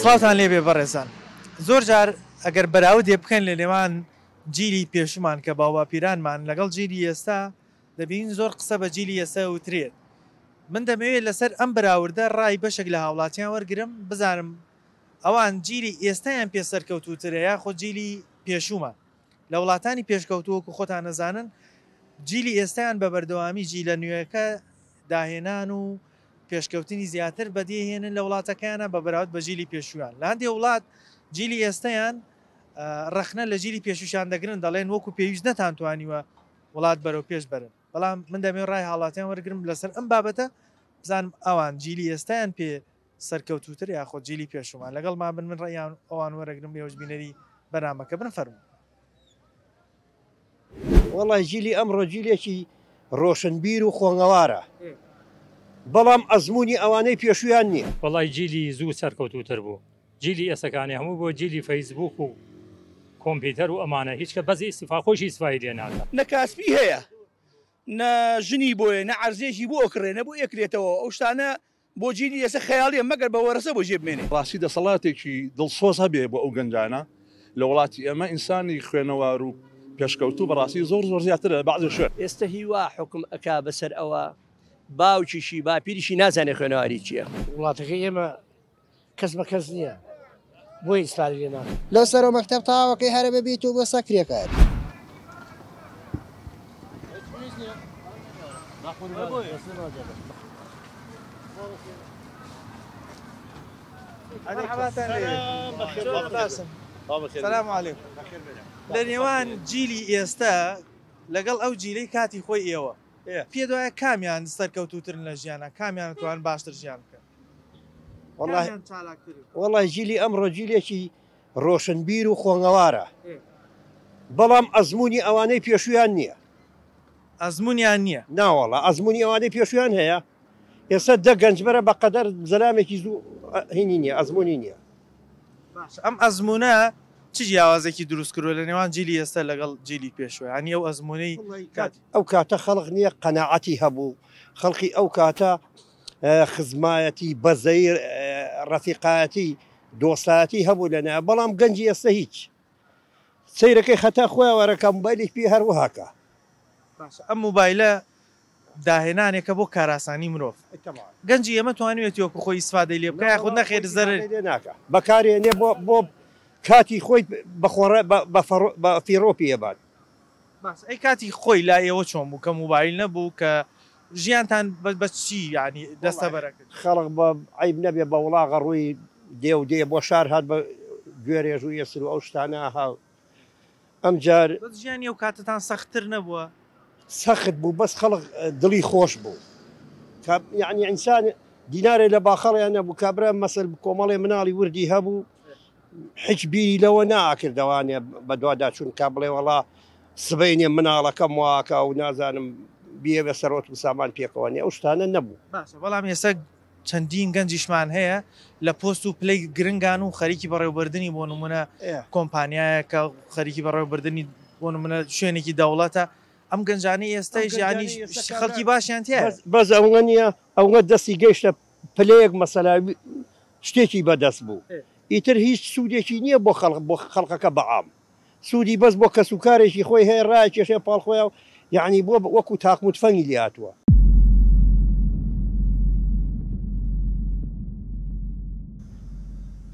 سڵاوتان لێبێ بەڕێزان. زۆر جار ئەگەر بەراوردێ بکەین لە نێوان جیلی پێشومان کە باوباپیرانمان لەگەڵ جیلی ئێستا دەبینین زۆر قسە بە جیلی ئێستا وترێت. من دەمەوێت لەسەر ئەم بەراوردە ڕای بەشێک لە هاوڵاتیان وەرگرم بزانم ئەوان جیلی ئێستایان پێ سەرکەوتووترە یاخود جیلی پێشوومان. لە وڵاتانی پێشکەوتوو وەکو خۆتان ئەزانن جیلی ئێستایان بە بەردەوامی جیلە نوێکە داهێنان و پێشکەوتنی زیاتر بەدیهێنن لە وڵاتەکەیانە بە بەراورد بە جیلی پێشوویان. لە هەندێ وڵات جیلی ئێستایان ڕەخنە لە جیلی پێشووشیان دەگرن دەڵێن وەکو پێویست نەتانتوانیوە وڵات بەرەو پێش بەرن. بەڵام من دەمەوێت ڕای هاوڵاتیان وەرگرم لەسەر ئەم بابەتە بزانم ئەوان جیلی ئێستایان پێ سەرکەوتووتر یاخۆ جیلی پێشوومان لەگەڵمان بن من ڕەیان ئەوان وەرەگرم ئێوەش بینەری بەرنامەکە بن فەرموو. وەڵای جیلی ئەمڕۆ جیلێکی ڕۆشنبیر و خۆنگەوارە بەڵام ئەزموونی ئەوانەی پێشوویان نییە. وەڵای جیلی زوو سەرکەوتووتر بوو جیلی ئێسەکانی هەموو بۆ جیلی فەیسبووک و کۆمپیوتەر و ئەمانە هیچ کە بەس ئیستیفا خۆیشی ئیستفای لێ ناکا. نە کاسپی هەیە نە ژنی بۆیە نە عەرزێکی بۆ ئەکڕێ نە بۆ ئەکرێتەوە ئەو شتانە بۆ جیلی ئێستا خەیاڵیە مەگەر بە وەرەسە بۆ جێ بمێنێ. ڕاستی دەسەڵاتێکی دڵسۆز هەبێ بۆ ئەو گەنجانە لە وڵاتی ئێمە ئینسانی خوێنەوار و پێشکەوتوو بەڕاستی زۆر زۆر زیاترە لە بەعزێ شوێن. ئێستە هی وا حوکم ئەکا بەسەر ئەوە باوکیشی باپیریشی نازانێ خوێنەواری چیە. وڵاتەکەی ئێمە کەس بە کەس نییە بۆیە ئیسفادەی لێ ناکەن. لۆ سەرۆ مەکتەب تەواوەکەی هەرە ببیت و بۆ سە کرێکاری. لە نێوان جیلی ئێستا لەگەڵ ئەو جیلەی کاتی خۆی ئێوە پێت وایە کامیان سەرکەوتووترن لە ژیانا کامیان توان باشتر ژیان بکەن؟ وەڵای جیلی ئەمڕۆ جیلێکی ڕۆشنبیر و خۆنگەوارە بەڵام ئەزمموی ئەوانەی پێشویان نییە. ئەزمونیان نییە؟ ناوەڵا ئەزمموی ئەوانەی پێشویان هەیە ئێستا دە گەنج بەرە بە قەدەر زەلامێکی زوو هینی نییە ئەزمموی نییە. باش ئەم ئەزمونە چ جیاوازێکی دروست کردوە لە نێوان جیلی ئێستا لەگەڵ جیلی پێشوە یانی ئەو ئەزمونەی کات. ئەو کاتە خەڵک نییە قەناعەتی هەبوو خەڵکی ئەو کاتە خزمایەتی، بەزەیی، ڕەفیقایەتی، دۆستایەتی هەبوو لە نایە بەڵام گەنجی ئێستا هیچ. سەیرەکەی خەتا خۆیان وەرەکا موبایلێک پێ هەر وەهاکا. باشە ئەم موبایلە داهێنانێکە بۆ کارئاسانی مرۆڤ. گەنجی ئێمە توانیویەتی وەکو خۆی ئیسفادەی لێ بکا یاخود نەخێر زەرەری. لێ ناکا. بەکارێنێ بۆ بۆ کاتی خۆی بە خۆڕا بە فەڕۆ بە فیڕۆ پێ ئەبات. باشە ئەی کاتی خۆی لای ئێوە چۆن بوو کە موبایل نەبوو کە ژیانتان بە چی یانی دەستەبەرە کرد؟ خەڵک بە عەیب نەبێ بە وڵاغە ڕووی دێ و دێ بۆ شار هات بە گوێرێژ و ئێسر و ئەو شتانە ها ئەمجار. بەس ژیانی ئەو کاتەتان سەختتر نەبووە؟ سەخت بوو بەس خەڵک دڵی خۆش بوو کە یانی ئینسان دینارێ لە باخەڵیان نەبوو کابرا مەسەل کۆمەڵێ مناڵی وردی هەبوو حیچ بیری لەوە ناکردەوانێ بەدواداچوون کا بڵێ وەڵا سبەینێ مناڵەکەم واکا و نازانم بیەوێ سەرۆت و سامان پێکەوە نیە ئەو شتانە نەبوو. باشە بەڵام ئێستا چەندین گەنجیشمان هەیە لە پۆست و پلەی گرنگان و خەریکی بەڕێوبردنی بۆ نمونە کۆمپانیایەکە خەریکی بەڕێوبردنی بۆ نمونە شوێنێکی دەوڵەتە ئەم گەنجانەی ئێستایش یانی خەڵکی باشیان تیایە. بەس ئەوە نیە ئەوە دەستی گەیشتە پلەیەک مەسەلا شتێکی بەدەست بوو ئیتر هیچ سوودێکی نییە بۆ خەڵک بۆ خەڵکەکە بە عام سوودی بەس بۆ کەس و کارێکی خۆی هەیە ڕایکێشێ پاڵ خۆیان و یەعنی بۆ وەکو تاقم و تفەنگی لێ هاتووە.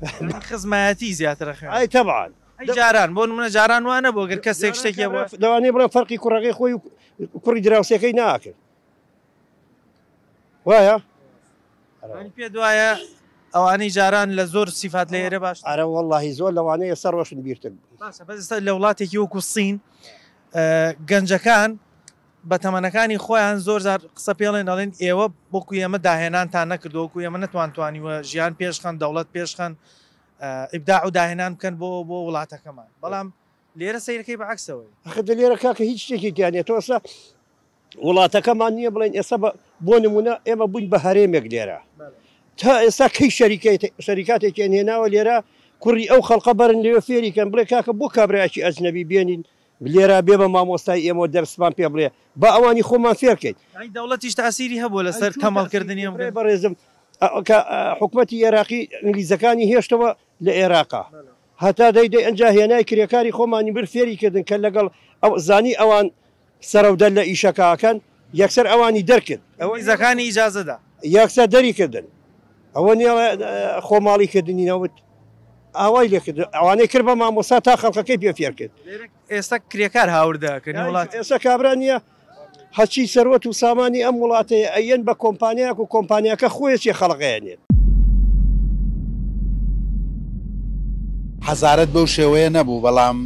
یانی خزمایەتی زیاتر ئەخوێنن. ئەی تەبعەن. ئەی جاران بۆ نمونە جاران وا نەبوو گەر کەسێک شتێکی هەبوو. لەوانەیە بڵێم فەرقی کوڕەکەی خۆی و کوڕی دراوسێکەی ناکرد. وایە؟ یانی پێت وایە ئەوانەی جاران لە زۆر سیفات لە ئێرە باشتر؟ ئەرە وەڵاهی زۆر لەوانەیە ئێستا ڕۆشنبیرتر بن. باشە بەس ئێستا لە وڵاتێکی وەکو سین گەنجەکان بە تەمەنەکانی خۆیان زۆر جار قسە پێڵێن ئەڵێن ئێوە وەکو ئێمە داهێنانتان نەکردووە وەکو ئێمە نەتوان توانیوە ژیان پێشخەن دەوڵەت پێشخەن ئیبداع و داهێنان بکەن بۆ بۆ وڵاتەکەمان بەڵام لێرە سەیرەکەی بە عەکسەوەی. ئەخر لێرە کاکە هیچ شتێکی تیا نیە تۆ ئێستا وڵاتەکەمان نییە بڵێن ئێستا بۆ نمونە ئێمە بووین بە هەرێمێک لێرە تا ئێستا کەی شەریکاتێکیان هێناوە لێرە کوڕی ئەو خەڵقە بەرن لێوە فێری کەن بڵێ کاکە بۆ کابرایەکی ئەجنەبی بێنین لێرە بێ بە مامۆستای ئێمە دەرسمان پێ بڵێ با ئەوانی خۆمان فێرکەین. یانی دەوڵەتیش تاسیری هەبووە لەسەر تەمەڵکردنی ئەم بەڕێزم. کە حکومەتی ئێراقی ئینگلیزەکانی هێشتەوە لە ئێراقا هەتا دەی دەی ئەنجا هێنای کرێکاری خۆمانی بر فێری کردن کە لەگەڵ ئەو زانی ئەوان سەرەودەر لە ئیشەکە ئەکەن یەکسەر ئەوانی دەرکرد. ئینگلیزەکانی ئیجازە دا. یەکسەر دەری کردن. ئەوە نیە خۆماڵی کردنی نەوت ئاوای لێ کرد ئەوانەی کرد بە مامۆستا تا خەڵکەکەی پێ فێر کرد. ئێستا کرێکار هاوردە ئەکەن وڵات. ئێستا کابرا نیە هەرچی سەروەت و سامانی ئەم وڵاتەیە ئەیەن بە کۆمپانیایەک و کۆمپانیاکە خۆیەکی خەڵک ئەیەنێت. حەزارەت بەو شێوەیە نەبوو بەڵام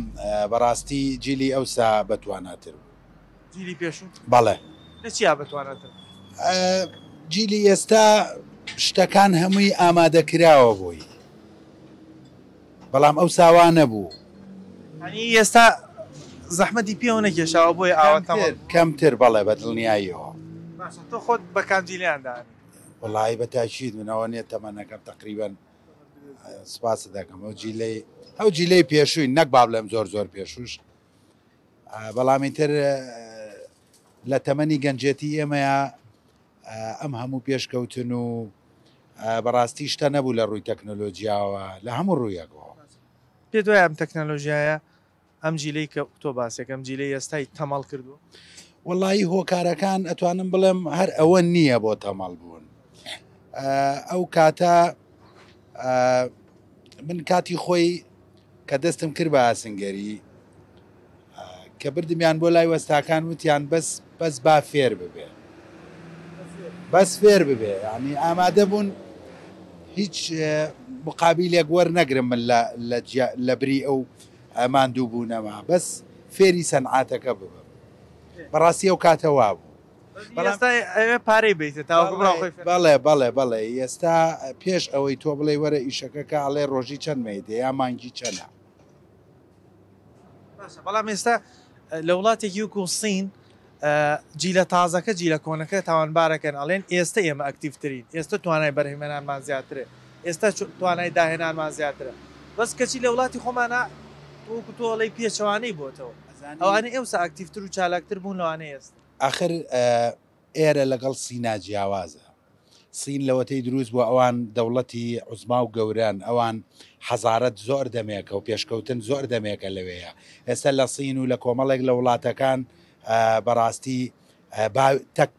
بەڕاستی جیلی ئەوسا بەتواناتر بوو. جیلی پێشوو؟ بەڵێ. لە چیا بەتواناتر بوو؟ جیلی ئێستا شتەکان هەمووی ئامادەکراوە بۆی بەڵام ئەوسا وا نەبوو. یانی ئێستا زەحمەتی پێوە نەکێشاوە بۆیە ئاوا تەمەڵ بووە؟ کەمتر بەڵێ بە دڵنیاییەوە. باشە تۆ خۆت بە کام جیلیان دانێی؟ وەڵایی بە تاکید من ئەوە نیە تەمەنەکەم تەقریبەن سپاست دەکەم ئەو جیلەی ئەو جیلەی پێشووین نەک با بڵێم زۆر زۆر پێشووش بەڵام ئیتر لە تەمەنی گەنجێتی ئێمەیە ئەم هەموو پێشکەوتن و بەڕاستی شتە نەبوو لە ڕووی تەکنۆلۆژیاوە لە هەموو ڕوویەکەوە. پێت وایە ئەم تەکنەلۆژیایە ئەم جیلەی کە تۆ باسێک ئەم جیلەی ئێستای تەمەڵ کردووە؟ وەڵایی هۆکارەکان ئەتوانم بڵێم هەر ئەوە نییە بۆ تەمەڵ بوون ئەو کاتە من کاتی خۆی کە دەستم کرد بە ئاسنگەری کە بردمیان بۆ لای وەستاکان وتیان بەس بەس با فێر ببێ بەس فێر ببێ ینی ئامادە بوون هیچ مقابلێک وەرنەگرم من لە بری ئەو ماندوو بوونەما بەس فێری سەنعاتەکە ببم بەڕاستی ئەو کاتە وابوو. ئێستا ئەوێ پارەی بیتە تاوەکو بڕا خۆی فێر. بەڵێ بەڵێ بەڵێ ئێستا پێش ئەوەی تۆ بڵێی وەرە ئیشەکە کە ئەڵێ ڕۆژی چەند مەیدە یا مانگی چەنە. باشە بەڵام ئێستا لە وڵاتێکی وەکو سین جیلە تازەکە جیلە کۆنەکە تاوانبارەکەن ئەڵێن ئێستە ئێمە ئەکتیڤترین ئێستە توانای بەرهەمهێنانمان زیاترە ئێستا توانای داهێنانمان زیاترە بەس کەچی لە وڵاتی خۆمانا وەکو تۆ ئەڵێی پێچەوانەی بۆتەوە ئەوانەی ئەوسا ئەکتیڤتر و چالاکتر بوون لەوانەی ئێستا. ئاخر ئێرە لەگەڵ سینا جیاوازە. سین لەوەتەی دروست بووە ئەوان دەوڵەتی عوزما و گەورەن، ئەوان حەزارەت زۆر دەمێکە و پێشکەوتن زۆر دەمێکە لەوێیە. ئێستا لە سین و لە کۆمەڵێک لە وڵاتەکان بەڕاستی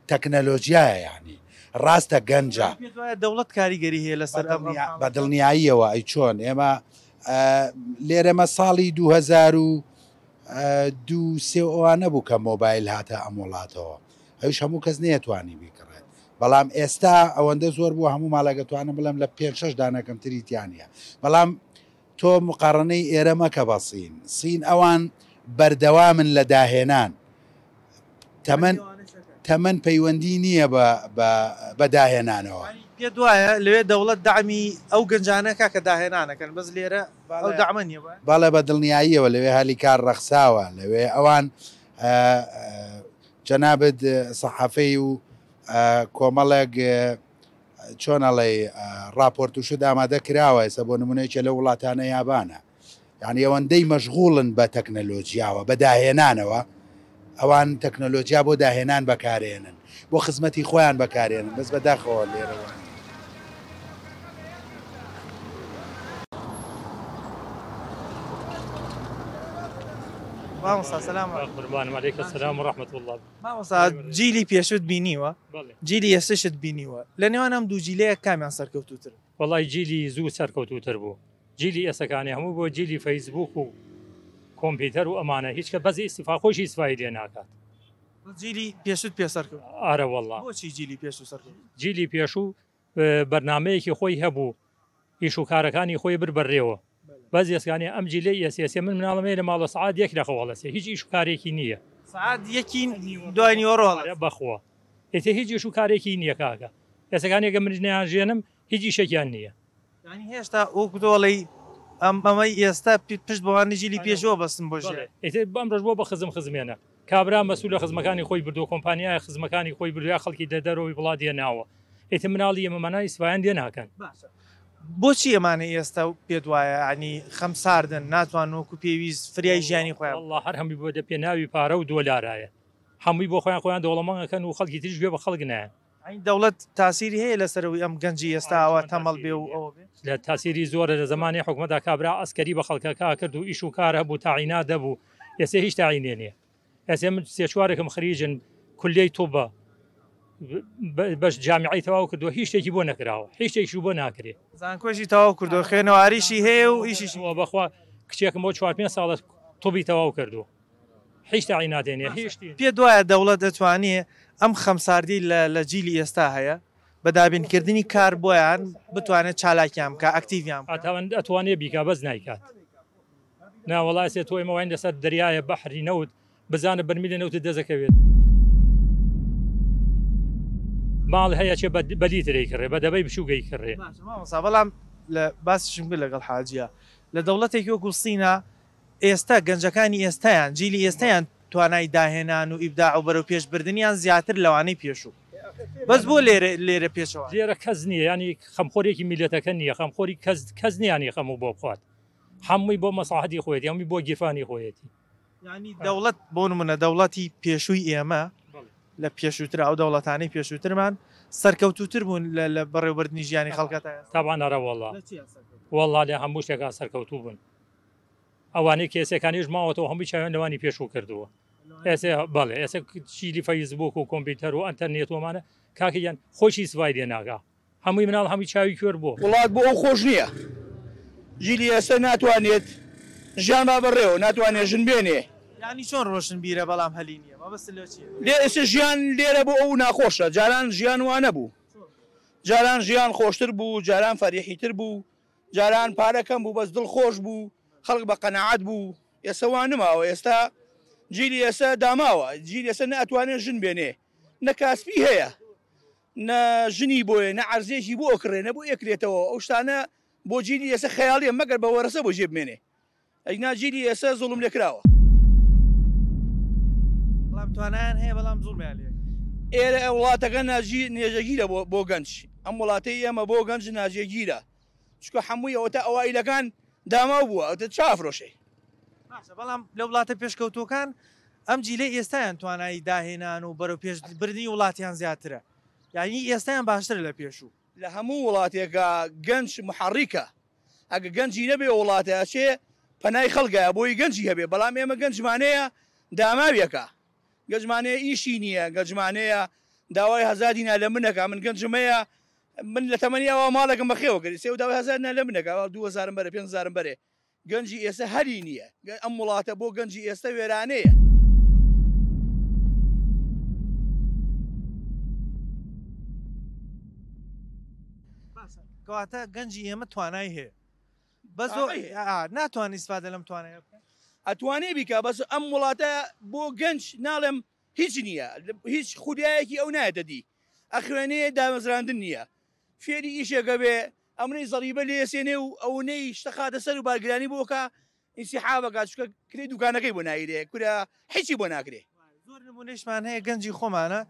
تەکنەلۆجیایە یانی ڕاستە گەنجە. پێت وایە دەوڵەت کاریگەری هەیە لەسەر ئەم حاڵەتە؟ بە دڵنیاییەوە ئەی چۆن ئێمە لێرەمە ساڵی 2002 سێ ئەوانە بوو کە مۆبایل هاتە ئەم وڵاتەوە ئەویش هەموو کەس نەیەتوانی بیکڕێت بەڵام ئێستا ئەوەندە زۆر بووە هەموو ماڵێک ئەتوانم بڵێم لە پێنج شەش دانە کەمتری تیا نییە بەڵام تۆ مقاڕنەی ئێرە مەکە بە سین سین ئەوان بەردەوامن لە داهێنان تەمەن تەمەن پەیوەندی نییە بە بە داهێنانەوە. پێت وایە لەوێ دەوڵەت دەعمی ئەو گەنجانە کا کە داهێنانەکەن بەس لێرە ئەو دەعمە نییە وایە؟ بەڵێ بە دڵنیاییەوە لەوێ هەلی کار ڕەخساوە لەوێ ئەوان جەنابت سەحافەی و کۆمەڵێک چۆن ئەڵێی ڕاپۆرت و شت ئامادە کراوە ئێستا بۆ نمونە یەکێ لەو وڵاتانە یابانە یعنی ئەوەندەی مەشغوڵن بە تەکنەلۆجیاوە بە داهێنانەوە ئەوان تەکنەلۆجیا بۆ داهێنان بەکارێنن بۆ خزمەتی خۆیان بەکارێنن بەس بەداخەوە لێرەوە مامۆستا سلام قوربانم علیک السلام و رحمة الله مامۆستا جیلی پێشوت بینیوە جیلی ئێستەشت بینیوە لە نێوان ئەم دوو جیلەیە کامیان سەرکەوتووترن؟ وەڵای جیلی زوو سەرکەوتووتر بوو جیلی ئێستەکانی هەموو بۆ جیلی فەیسبووک و کۆمپیوتەر و ئەمانە هیچ کە بەس ئیستیفا خۆشی ئیستفای لێ ناکات. جیلی پێشوت پێ سەرکەوت؟ ئارە وەڵا. بۆچی جیلی پێشوو سەرکەوت؟ جیلی پێشوو بەرنامەیەکی خۆی هەبوو ئیش و کارەکانی خۆی بر بەرێوە بەس ئێسکانێ ئەم جیلەی ئێس ئێسێ من مناڵم هەیە لە ماڵە سەعات یەک لە خەو هەڵەسێ هیچ ئیش و کارێکی نییە. سەعات یەکی دوای نیوەڕۆ هەڵەسێ. بەخوا ئێتێ هیچ ئیش و کارێکی نییە کاکە ئێسەکانێ گە منیش نەیانژێنم هیچ ئیشێکیان نییە. یانی هێشتا وەکو تۆ ئەڵێی ئەم ئەمەی ئێستا پشت بەوانەی جیلی پێشووە بەستن بۆ ژیان. ئیتر ئەمڕۆش بۆ بە خزم خزمێنە. کابرا مەسولە خزمەکانی خۆی بردووە کۆمپانیایە خزمەکانی خۆی بردووە یا خەڵکی لە دەرەوەی وڵات هێناوە ئیتر مناڵی ئێمەمانە ئیسفایان لێ ناکەن. باشە بۆچی ئەمانەی ئێستا پێت وایە یانی خەم ساردن ناتوانن وەکو پێویست فریای ژیانی خۆیان بکەون؟ وەڵڵا هەر هەمووی بۆ دە پێناوی پارە و دۆلارایە هەمووی بۆ خۆیان خۆیان دەوڵەمەند ئەکەن و خەڵکی تریش گوێ بە خەڵک نایەن. ئەی دەوڵەت تاسیری هەیە لەسەر ئەوەی ئەم گەنجی ئێستا ئاوا تەمەڵ بێ و ئەوە بێ؟ لە تاسیری زۆرە لە زەمانی حکومەتا کابرا عەسکەری بە خەڵکەکە کرد و ئیش و کار هەبوو تاعینات هەبوو ئێسێ هیچ تاعینێ نیە ئێسێ من سێ چوارێکم خریجن کولیەی توبە بەش جامیعەی تەواو کردووە هیچ شتێکی بۆ نەکراوە هیچ شتێکی بۆ ناکرێ. زانکۆشی تەواو کردووە خوێنەواریشی هەیە و ئیشیشی. بەخوا کچێکم بۆ چوار پێنج ساڵە توبی تەواو کردووە. هیچ تەعیناتێ نیە هیچ شتی. پێت وایە دەوڵەت دەتوانێ ئەم خەمساردیەی لە لە جیلی ئێستا هەیە بە دابینکردنی کار بۆیان بتوانێت چالاکیان بکا ئەکتیڤیان بکا؟ ئەتوانێ بیکا بەس نایکات نا وەڵا ئێستا تۆ ئێمە واین لەسەر دەریایە بەحری نەوت بزانە بەرمیلە نەوتت دەست ئەکەوێت ماڵ هەیە چێ بە لیتر ئەیکڕێ بە دەبەی بچووک ئەیکڕێ. باشە مامۆستا بەڵام لە باسیشم کرد لەگەڵ حاجیە لە دەوڵەتێکی وەکو سینا ئێستا گەنجەکانی ئێستایان، جیلی ئێستایان توانای داهێنان و ئیبداع و بەرەو پێش بردنیان زیاتر لەوانەی پێشوو. بەس بۆ لێرە لێرە پێچەوانەیە؟ لێرە کەس نییە یانی خەمخۆرێکی میللەتەکە نییە خەمخۆری کەس کەس نییە یانی خەمو بۆ بخوات هەمووی بۆ مەسڵەحەتی خۆیەتی هەمووی بۆ گیرفانی خۆیەتی. یانی دەوڵەت بۆ نمونە دەوڵەتی پێشووی ئێمە لە پێشووتر ئەو دەوڵەتانەی پێشووترمان سەرکەوتووتر بوون لە بەڕێوەبردنی ژیانی خەڵکە تا ئێستا؟ تەبعەن ئەرە وەڵا وەڵا لە هەموو شتێکا سەرکەوتوو بوون. ئەوانەی کێسەکانیش ماوەتەوە هەمووی چاویان لەوانی پێشوو کردووە ئێسێ بەڵێ ئێسە چیلی فەیسبوک و کۆمپیوتەر و ئەتەرنێت ومانە کاکە گیان خۆشی سوای لێ ناکا هەمووی مناڵ هەمووی چاوی کوێر بووە. وڵات بۆ ئەو خۆش نییە جیلی ئێستا ناتوانێت ژیان با بەڕێوە ناتوانێت ژن بێنێ. یانی چۆن ڕۆشنبیرە بەڵام هەلی نییە مەبەستت لەوە چییە؟ لێ ئێستا ژیان لێرە بۆ ئەو ناخۆشە جاران ژیان وا نەبوو جاران ژیان خۆشتر بوو جاران فەریحیتر بوو جاران پارە کەم بوو بەس دڵ خۆش بوو خەڵک بە قەناعەت بوو ئێستا وا نماوە ئێستا جیلی ئێستا داماوە جیلی ئێستا نە ئەتوانێ ژن بێنێ نە کاسپی هەیە نە ژنی بۆیە نە عەرزێکی بۆ ئەکڕێ نە بۆ ئەکرێتەوە ئەو شتانە بۆ جیلی ئێستا خەیاڵیە مەگەر بە وەرەسە بۆ جێ بمێنێ ئەگینا جیلی ئێستا زوڵم لێکراوە. بەڵام توانایان هەیە بەڵام زوڵمیان لێ. ئێرە وڵاتەکە ناجی نێژەگیرە بۆ بۆ گەنج ئەم وڵاتەی ئێمە بۆ گەنج ناجێگیرە چونکە حەمووی ئەوەتا ئەوائیلەکان داماو بووە ئەوتە چا ئەفرۆشێ. باشە بەڵام لە وڵاتە پێشکەوتووەکان ئەم جیلەی ئێستایان توانایی داهێنان و بەرەو پێش بردنی وڵاتیان زیاترە یانی ئێستایان باشترە لە پێشوو. لە هەموو وڵاتێکا گەنج محەڕیکە ئەگە گەنجی نەبێ وڵاتە ئەچێ پەنای خەڵکایە بۆی گەنجی هەبێ بەڵام ئێمە گەنجمانەیە داماویەکە گەنجمانەیە ئیشی نییە گەنجمانەیە داوای هەزار دینار لە منەکە من گەنجم هەیە من لە تەمەنی ئەوە ماڵێکم بەخێوە کرد سێ و داوای هەزار دینار لە منەکە 2000 بەرێ 5000 بەرێ گەنجی ئێستا هەری نییە ئەم وڵاتە بۆ گەنجی ئێستا وێرانەیە. باشە کەواتە گەنجی ئێمە توانای هەیە بەس ناتوانێت ئیسفادە لەم توانایە بکات؟ ئەتوانێ بیکا بەس ئەم وڵاتە بۆ گەنج ناڵێم هیچ نییە هیچ خولیایەکی ئەو نایەتە دی ئەخوێنێ دامەزراندن نییە فێری ئیشێک ئەبێ ئەمنەی زەریبە لێسێنێ و ئەونەی شتە خاتە سەر و بارگرانی بۆ کا ئینسیحاب ئەکا چونکە کرێی دوکانەکەی بۆ نایرێ کورە هیچی بۆ ناکرێ. زۆر نمونەیشمان هەیە گەنجی خۆمانە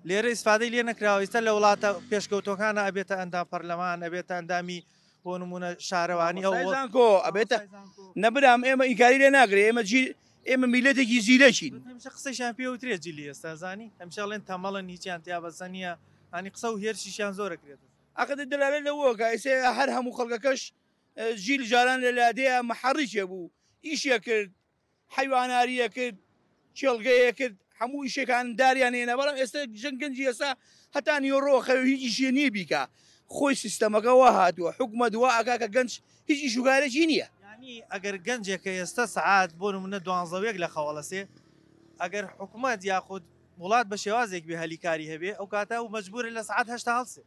لێرە ئیسفادەی لێ نەکراوە ئیستا لە وڵاتە پێشکەوتوەکانە ئەبێتە ئەندام پەرلەمان ئەبێتە ئەندامی بۆ نمونە شارەوانی ئەو مامۆستای زانکۆ ئەبێتە نەبرام ئێمە ئینکاری لێ ناکرێ ئێمە جی ئێمە میلەتێکی زیرەکین. هەمیشە قسەیشیان پێ وترێ جیلی ئێستا زانی هەمیشە ئەڵێن تەمەڵن هیچیان تیا بەسە نییە هانی قسە و هێرشیشیان زۆر ئەکرێتە سەر. ئەقد دەلالەت لەوە کە ئێستا هەر هەموو خەڵکەکەش جیل جاران لە لادێیا محەڕیکێ بوو ئیشێ کرد حەیواناریە کرد کێڵگەیە کرد هەموو ئیشەکان داریان هێنا بەڵام ئێستا ژن گەنجی ئێستا هەتا نیۆڕۆ خەوی هیچ ئیشێ نییە بیکا خۆی سیستەمەکە وا هاتووە حکومەت وا ئەکا کە گەنج هیچ ئیش و کارێکی نییە. یانی ئەگەر گەنجێک کە ئێستا سەعات بۆ نمونە دوانزە و یەک لە خەو هەڵەسێ ئەگەر حکومەت یاخود وڵات بە شێوازێک بێ هەلی کاری هەبێ ئەو کاتە ئەو مەجبورە لە سەعات هەشتا هەڵسێ.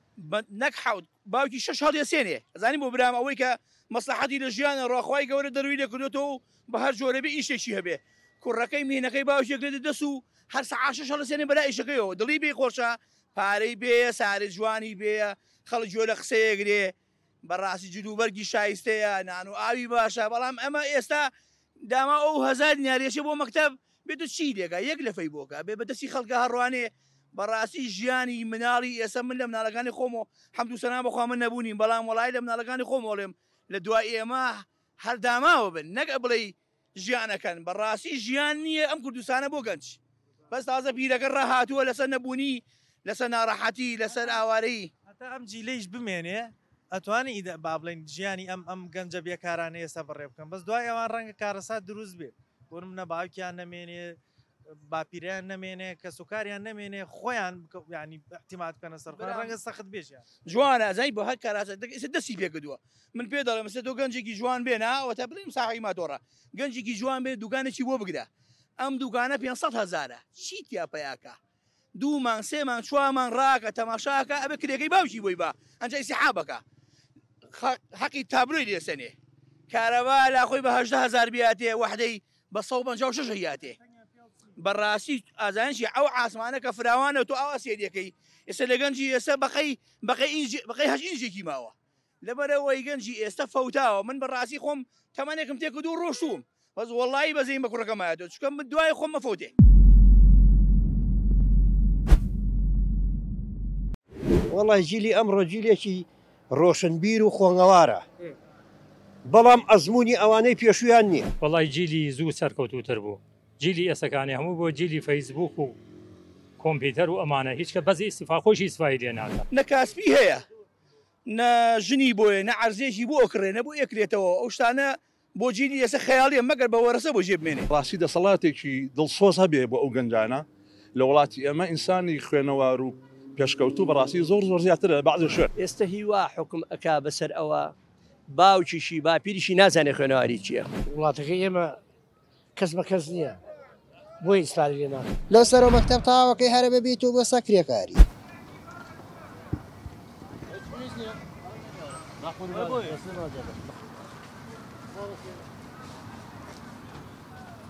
نەک حەوت باوکی شەش هەڵیەسێنێ ئەزانی بۆ برام ئەوەی کە مەسلەحەتی لە ژیانە ڕا خوای گەورە دەروی لێ کردۆتەوە و بە هەر جۆرە بێ ئیشێکی هەبێ کوڕەکەی مینەکەی باوکی ئەگرێتە دەس و هەر سەعات شەش هەڵەسێنێ بەلای ئیشەکەیەوە دڵی پێی خۆشە پارەی پێیە سارێ جوانی پێیە خەڵک گوێ لە قسەی ئەگرێ بەڕاستی جلوبەرگی شایستەیە نان و ئاوی باشە بەڵام ئەمە ئێستا داما ئەو هەزار دیناریەچێ بۆ مەکتەب بێتو چی لێکا یەک لەفەی بۆکا بێ بەدەستی خەڵکە هەڕوانێ بەڕاستی ژیانی مناڵی ئێستا من لە مناڵەکانی خۆمەوە حەمد و سەنا بەخوا من نەبوونیم بەڵام وەڵای لە مناڵەکانی خۆمەوە ئەڵێم لە دوای ئێمە هەر داماوە بن نەک بڵێی ژیان ئەکەن بەڕاستی ژیان نییە ئەم کوردستانە بۆ گەنج بەس تازە پیرەکە ڕاهاتووە لەسەر نەبوونی. لەسەر ناڕەحەتی لەسەر ئاوارەیی. هەتا ئەم جیلەیش بمێنێ ئەتوانی ئیدە با بڵێین ژیانی ئەم ئەم گەنجە بێکارانەی ئێستا بەڕێ بکەن بەس دوای ئەوان ڕەنگە کارەسات دروست بێ بۆ نمونە باوکیان نەمێنێ باپیرەیان نەمێنێ کەسوکاریان نەمێنێ خۆیان یانی ئیعتیماد بکەنە سەر خۆیان ڕەنگە سەخت بێ ژیان. جوانە ئەزانی بۆ هەر کارەساتێک ئێستا دەستی پێکردووە من پێ دەڵێم ئێستا تۆ گەنجێکی جوان بێنە ئەوەتا بڵێم ساحەی ماتۆڕە گەنجێکی جوان بێ دوکانێکی بۆ بگرە ئەم دوکانە 500 هەزارە چی تیا پەیاکە دوو مانگ سێ مانگ چوار مانگ ڕاکە تەماشاکە ئەبێ کرێکەی باوکی بۆی با ئەنجا ئیسیحابەکە حەقی تابلۆی لێسەنێ کارەبا لا خۆی بە 18 هەزار بیاتێ وەحدەی بە 156 هیاتێ بەڕاستی ئازانشی ئەو ئاسمانە کە فراوانە تۆ ئاوا سێریەکەی ئێستا لە گەنجی ئێستا بەقەی بەقەی ئینج بەقەی هەش ئینجێکی ماوە لەبەرئەوەی گەنجی ئێستە فەوتاوە من بەڕاستی خۆم تەمەنێکم تێکردوو و ڕۆشتووم بەس وەڵایی بەزەیم بە کوڕەکەم هاتووە چونکە من دوای خۆم مەفەوتێ. وەڵای جیلی ئەمڕۆ جیلێکی ڕۆشنبیر و خۆنگەوارە بەڵام ئەزموونی ئەوانەی پێشوویان نییە. وەڵای جیلی زوو سەرکەوتووتر بوو جیلی ئێسەکانی هەموو بۆ جیلی فەیسبووک و کۆمپیوتەر و ئەمانە هیچ کە بەس ئیستیفا خۆیشی ئیستفای لێ ناکا. نە کاسپی هەیە نە ژنی بۆیە نە عەرزێکی بۆ ئەکڕێ نە بۆ ئەکرێتەوە ئەو شتانە بۆ جیلی ئێستا خەیاڵیە مەگەر بە وەرەسە بۆ جێ بمێنێ. ڕاستی دەسەڵاتێکی دڵسۆز هەبێ بۆ ئەو گەنجانە لە وڵاتی ئێمە ئینسانی خوێنەوار و پێشکەوتوو بەڕاستی زۆر زۆر زیاترە لە بەعزێ شوێن. ئێستە هی وا حوکم ئەکا بەسەر ئەوە باوکیشی باپیریشی نازانێ خوێنەواری چیە. وڵاتەکەی ئێمە کەس بە کەس نییە بۆیە ئیسفادەی لێ ناکەن. لەو سەرەوە مەکتەب تەواوەکەی هەرە بە بیت و بۆ سە کرێکاری.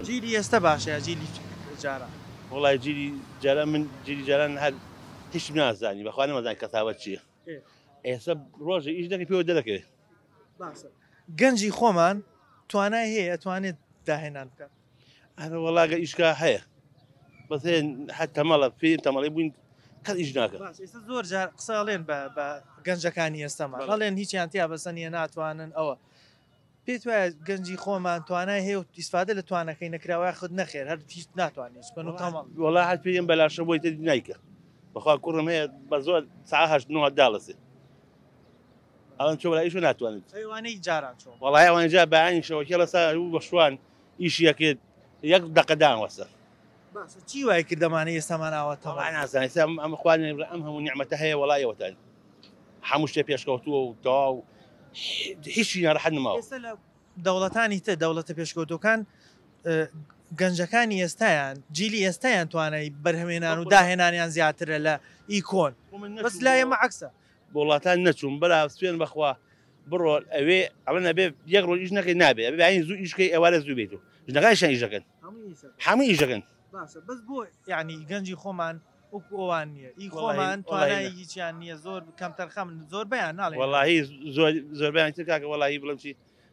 جیلی ئێستە باشە یا جیلی جاران؟ وەڵای جیلی جاران من جیلی جاران هەر هیچم نازانی بەخوا نەمەزانی کەسابەت چییە ئێستا ڕۆژێ ئیش دەکەی پێوە دەرەکەوێ. باشە گەنجی خۆمان توانای هەیە ئەتوانێت داهێنان بکات؟ ئەرە وەڵا گەر ئیش کا هەیە بەس هەیە هەر تەمەڵە فێری تەمەڵی بووین کەس ئیش ناکە. باش ئێستا زۆر جار قسە ئەڵێن بە بە گەنجەکانی ئێستامان ئەڵێن هیچیان تیا بەسە نییە ناتوانن ئەوە پێت وایە گەنجی خۆمان توانای هەیە و ئیسفادە لە توانەکەی نەکراوە یاخود نەخێر هەر هیچ ناتوانێت هیچ بکەن و تەمەڵ؟ وەڵا هەر پێیم بەلاشە بۆی تر نایکە بەخوا کوڕم هەیە بە زۆر ساعە هەشت نۆ داڵەسێ ئەڵێن چۆ بەلا ئیش و ناتوانێت. ئەی ئەوانەی جاران چۆن؟ وەڵای ئەوانەی جار بەیانی شەوەکی هەڵەسا و بە شوان ئیشی ئەکرد یەک دەقە دانوەستا. باشە چی وای کرد ئەمانەی ئێستامان ئاوا تەمەڵ؟ وەڵا نازانم ئێستا ئەم خوا ئەم هەموو نیعمەتە هەیە وەڵا ئێوەتان هەموو شتێ پێشکەوتووە و تەواو هیچی ناڕەحەت نەماوە. ئێستا لە دەوڵەتانی تر دەوڵەتە پێشکەوتووەکان گەنجەکانی ئێستایان جیلی ئێستایان توانای بەرهەمێنان و داهێنانیان زیاترە لە ئی کۆن بەس لای ئێمە عەکسە. بۆ وڵاتان نەچووم برا سوێن بەخوا بڕۆ ئەوێ ئەڵێن ئەبێ یەک ڕۆژ ئیش نەکەی نابێ ئەبێ بەیانی زوو ئیش کەی ئێوارە زوو بێیت و ژنەکانیشیان ئیش دەکەن هەموو ئیش دەکەن. باشە بەس بۆ یانی گەنجی خۆمان وەکو ئەوان نییە ئی خۆمان توانای هیچیان نییە زۆر کەمتەرخەمن زۆربەیان ناڵێن وەڵاهی زۆر زۆربەیان تر کاکە وەڵاهی بڵێم چی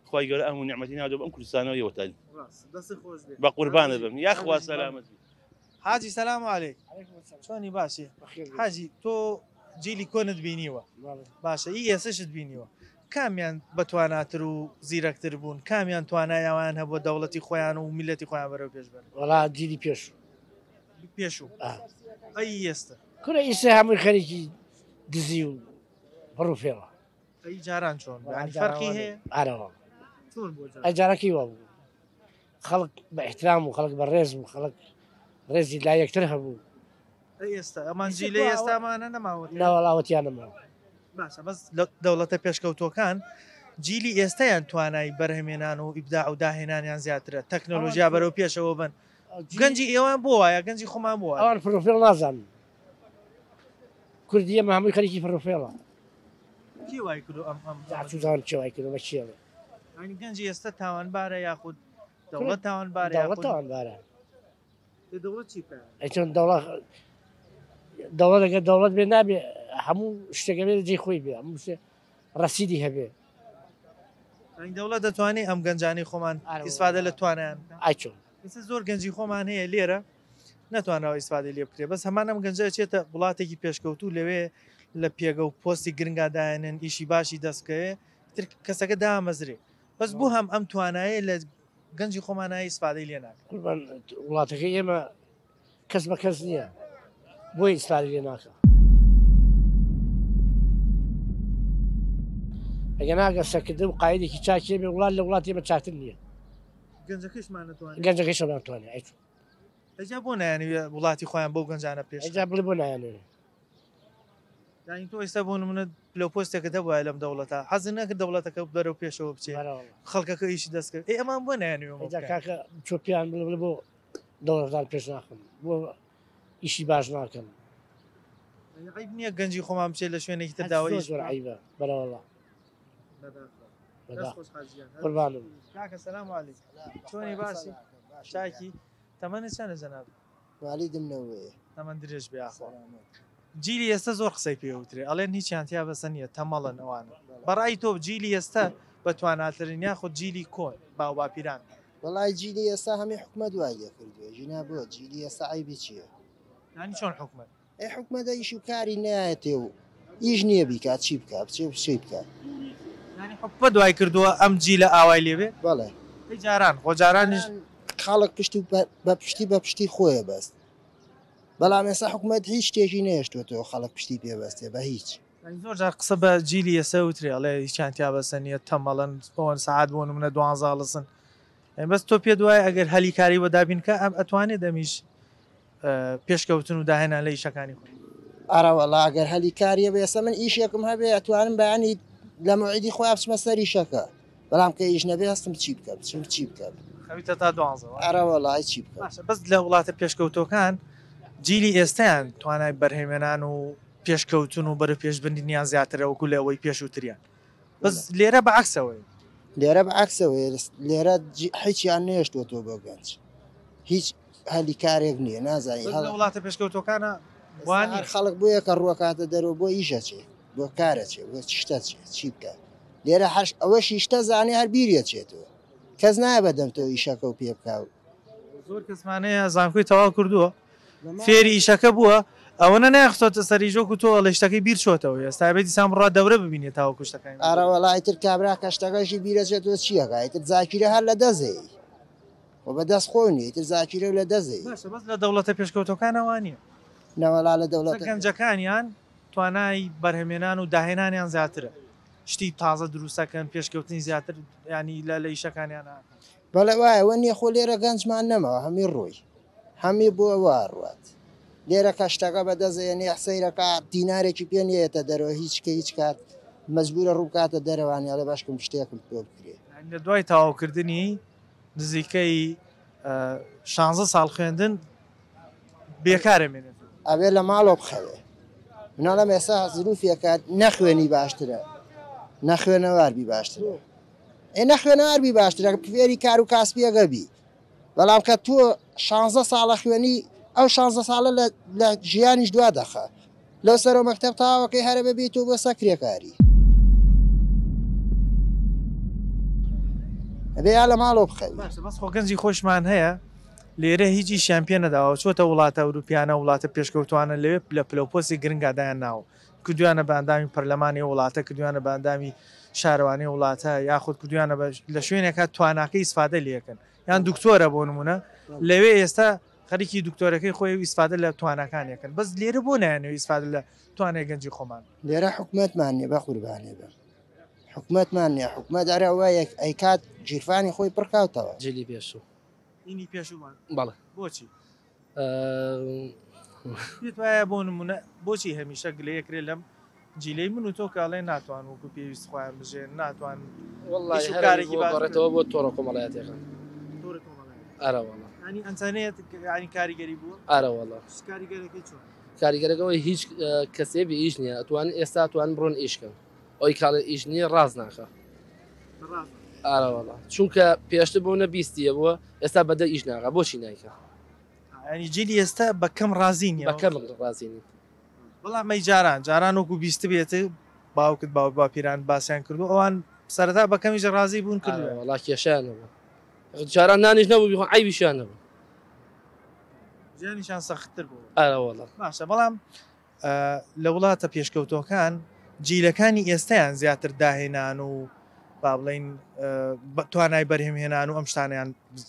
خوای گەورە ئەم نیعمەتی نادۆ بەم کوردستانەوە یەوەتان دەست خۆش بێ بە قوربانت بم یاخوا سەلامەت بی. حاجی سلام علیک چۆنی باشی حاجی تۆ جیلی کۆنت بینیوە باشە ئی ئێسەشت بینیوە کامیان بەتواناتر و زیرەکتر بوون کامیان توانای ئەوان هەبووە دەوڵەتی خۆیان و میلەتی خۆیان بەرەو پێش بەرن وەڵا جیلی پێشوو پێشوو ئەی ئێستا کورە ئیسە هەمووی خەریکی دزی و بڕ و فێڵە ئەی جاران چۆن بوو یانی فەرقی هەیە ئارەوە چۆن بوو جاران؟ ئەی جارەکەی وا بوو خەڵک بە ئیحترام و خەڵک بە ڕێز بوو خەڵک ڕێزی لای یەکتر هەبوو ئەی ئێستا ئەمان جیلەی ئێستامانە نەماوە ناوەڵا ئەوەتیان نەماوە باشە بەس لە دەوڵەتە پێشکەوتووەکان جیلی ئێستایان توانای بەرهەمێنان و ئیبداع و داهێنانیان زیاترە تەکنۆلۆژیا بەرەو پێشەوە بن گەنجی ئێوان بۆ وایە گەنجی خۆمان بۆ وایە ئەوان فڕوفێڵ نازانن کوردی ئێمە هەمووی خەریکی فڕوفێڵە کێ وای کردو ئەم ئەم جا چوزانم کێ وای کردو بە کێ ئەڵێ یانی گەنجی ئێستا تاوانبارە یاخود دەوڵەت تاوانبارە دەوڵەت یاخود تاوانبارە دە دەوڵەت چی بکا؟ ئەی چۆن دەوڵەت دەوڵەت ئەگەر دەوڵەت بێ نابێ هەموو شتێک ئەبێ جێی خۆی بێ هەموو شتێ ڕەسیدی هەبێ یانی دەوڵەت دەتوانێ ئەم گەنجانەی خۆمان ئیسفادە لە توانایان بکا؟ ئای چۆن؟ ئێستا زۆر گەنجی خۆمان هەیە لێرە نەتوانراوە ئیسفادەی لێ بکرێ بەس هەمان ئەم گەنجە ئەچێتە وڵاتێکی پێشکەوتوو لەوێ لە پێگە و پۆستی گرنگا دایەنێن ئیشی باشی دەست بکەوێ تر کەسەکە دامەزرێ بەس بۆ هەم ئەم توانایە لە گەنجی خۆمانە ئیسفادەی لێ ناکەن. قوربان وڵاتەکەی ئێمە کەس بە کەس نییە بۆیە ئیسفادەی لێ ناکا. ئەگەر ناگە سەرکردە و قایدێکی چاکی بێ وڵات لە وڵاتی ئێمە چاکتر نییە. گەنجەکەشمان نەتوانێت. گەنجەکەشمان ناتوانێت. ئەی چۆن؟ ئەجا بۆ نایانەوێ وڵاتی خۆیان بەو گەنجانە پێش ئەجا بڵێ بۆ نایانەوێ؟ یانی تۆ ئێستا بۆ نمونە پلە و پۆستێکت هەبوایە لەم دەوڵەتە حەزت نەکرد دەوڵەتەکە بەرەو پێشەوە بچێ خەڵکەکە ئیشی دەست کرد ئێ ئەمان بۆ نایانەوێ ئەمە ئەجا بکەن؟ کاکە چۆ پێیان بڵێ بڵێ بۆ دەوڵەتان پێش ناخەم بۆ ئیشی باش ناکەن. یانی عەیب نییە گەنجی خۆمان بچێت لە شوێنێکی تر داوای زۆر ئیش زۆر بکات؟ عەیبە بەرەوەڵا. بەداخەوە. دەست بەداخ خۆش حاجی گیان. قوربانم. کاکە سلام علیکم چۆنی باشی چاکی تەمەنت چەندە جەناب؟ والیدم نەوەیە. تەمەن درێژ بێ یاخوا. جیلی ئێستە زۆر قسەی پێ وترێ ئەڵێن هیچیان تیا بەسە نییە تەمەڵن ئەوانە بەڕای تۆ جیلی ئێستە بە تواناترن یاخود جیلی کۆن باو باپیران؟ وەڵای جیلی ئێستا هەمی حکومەت وای لێ کردووە ژینا بۆ جیلی ئێستا عەیبی چییە؟ یانی چۆن حکومەت؟ ئەی حکومەتە ئیش و کاری نایەتێ و ئیش نییە بیکات چی بکا بچێ چی بکا؟ یانی حکومەت وای کردووە ئەم جیلە ئاوای لێ بێ؟ بەڵێ. ئەی جاران خۆ جارانیش خەڵک پشت و بە پشتی بە پشتی خۆیە بەست بەڵام ئێستا حکومەت هیچ شتێکی نەهێشتووەتەوە خەڵک پشتی پێ بەستێ بە هیچ. یانی زۆر جار قسە بە جیلی ئێستا وترێ ئەڵێ هیچیان تیا بەسە نییە تەمەڵن ئەوەن سەعات بۆ نمونە دوانزە هەڵسن یانی بەس تۆ پێت وایە ئەگەر هەلی کاری بۆ دابین کە ئەم ئەتوانێت ئەمیش پێشکەوتن و داهێنان لە ئیشەکانی خۆی. ئەرەوەڵا گەر هەلی کاری هەبێ ئێستا من ئیشێکم هەبێ ئەتوانم بەیانی لە مەوعیدی خۆیا بچمە سەر ئیشەکە بەڵام کە ئیش نەبێ هەستم چی بکەم بچم چی بکەم. خەویتە تا دوانزە وایە؟ ئەرەوەڵا ئەی چی بکەم. باشە بەس لە وڵاتە پێشکەوتووەکان جیلی ئێستایان توانای بەرهەمێنان و پێشکەوتن و بەرەوپێشبردنیان زیاترە وەکو لە ئەوەی پێشووتریان بەس لێرە بە عەکسەوەیە. لێرە بە عەکسەوەیە لێرە هیچیان نەهێشتووەتەوە بۆ گەنج هیچ هەلی کارێک نییە نازانی لە وڵاتە پێشکەوتوەکانە وانی خەڵک بۆیە کە ڕوەکاتە دەرەوە بۆ ئیشە چێ بۆ کارە چێ بۆ شتە چێ چی بکە لێرە هەر ئەوەشی شتە زانێ هەر بیریە چێتەوە کەس نایە بەدەم تۆ ئیشەکە و پێ بکە و زۆر کەسمانەیە زانکۆی تەواو کردووە فێری ئیشەکە بووە ئەوەنە ناخستۆتە سەری ژۆک و تۆ ئەڵێ شتەکەی بیر چۆتەوە ئێستا بێ دیسان بڕوا دەورە ببینێت تاوەکو شتەکانی ئارەوەڵا ئیتر کابرا کە شتەکەشی بیرەچێتەوە چیەکە ئیتر زاکیرە هەر لە دەزەی خۆ بە دەست خۆی نیە ئیتر زاکیرە و لە دەست دەی. باشە بەس لە دەوڵەتە پێشکەوتوەکانا وا نیە. نەوەڵا لە دەوڵەتە. گەنجەکانیان توانای بەرهەمێنان و داهێنانیان زیاترە شتی تازە دروستەکەن پێشکەوتنی زیاتر ینی لە لە ئیشەکانیان ئەکەن. بەڵێ وایە وە نیە خۆ لێرە گەنجمان نەماوە هەمی ڕۆی هەمی بۆ وا ڕوات لێرە کە شتەکە بە دەست ئێنێ سەیرەکە دینارێکی پێ نیەتە دەرەوە هیچ کە هیچ کات مەجبورە ڕووبکاتە دەرەوانی ئەڵێ باشکم شتێکم پێ بکرێ. لە دوای تەواوکردنی نزیکەی شانزە ساڵ خوێندن بێکار ئەمێنێت. ئەبێ لە ماڵەوە بخەوێ. مناڵم ئێستا زروفێکە نەخوێنی باشترە نەخوێنەوار بی باشترە ئێ نەخوێنەوار بی باشترە فێری کار و کاسپیەکە بی بەڵام کە تۆ شانزە ساڵە خوێنی ئەو شانزە ساڵە لە ژیانیش دوا دەخە لەو سەرەوە مەکتەب تەواوەکەی هەرە بەبێ تۆ بۆ سە کرێکاری. ئەبێ یا لە ماڵەوە بخەوی. باشە بەس خۆ گەنجی خۆشمان هەیە لێرە هیچ ئیشیان پێ نەداوە چۆتە وڵاتە ئەوروپیانە وڵاتە پێشکەوتوانە لەوێ لە پلەو پۆستی گرنگا دایان ناوە کردویانە بە ئەندامی پەرلەمانی ئەو وڵاتە کردویانە بە ئەندامی شارەوانی ئەو وڵاتە یاخود کردویانە بە لە شوێنێکا تواناکەی ئیسفادە لێکەن یان دکتۆرە بۆ نمونە لەوێ ئێستا خەریکی دکتۆرەکەی خۆی و ئیسفادە لە تواناکانی ئەکەن بەس لێرە بۆ نایەنەوە ئیسفادە لە توانای گەنجی خۆمان بکەن؟ لێرە حکومەتمان نیە بەقوربانێ بم حکومەتمان نیە حکومەت ئەرا وایە ئەیکات گیرفانی خۆی پڕکاتەوە. جلی پێشوو. ئینی پێشوومان. بەڵێ. بۆچی؟ پێت وایە بۆ نمونە بۆچی هەمیشە گلەیەکرێ لەم جیلەی من و تۆ کە ئەڵێن ناتوان وەکو پێویست خۆیان بژێن ناتوان وەڵڵاهی ئیش و هەر کارێکی بۆ باش بکەن. گەڕێتەوە بۆ تۆڕە کۆمەڵایەتیەکان. تۆڕە کۆمەڵایەتی. ئەرە وەڵا. یانی ئەنتەرنێت یانی کاریگەری بووە؟ ئەرە وەڵا. کاریگەرەکەی چۆن؟ کاریگەرەکە ئەوەی هیچ کەسێ بێ ئیش نییە ئەتوان ئێستا ئەتوان بڕۆن ئیش کەن ئەوی کاڵێ ئیش نییە ڕاست ناکا. ڕاست ناکا. ئەرە وەڵا چونکە پێشتر بۆ نە بیستیە بووە ئێستا بە دە ئیش ناکا بۆچی نایکا؟ یانی جیلی ئێستا بە کەم ڕازی نییە. بە کەم ڕازی نین. بەڵام ئەی جاران جاران وەکو بیستبێت باوکت باوک باپیران باسیان کردو ئەوان سەرەتا بە کەمیش ڕازی بوون کردویان. ئەرێ وەڵا کێشەیان نەبوو جاران نانیش نەبوو بیخۆن عەیبیشیان نەبوو. ژیانیشان سەختتر بوو. ئەرێ وەڵا. باشە بەڵام لە وڵاتە پێشکەوتووەکان جیلەکانی ئێستایان زیاتر داهێنان و با بڵێین توانای بەرهەمهێنان و ئەم شتانەیان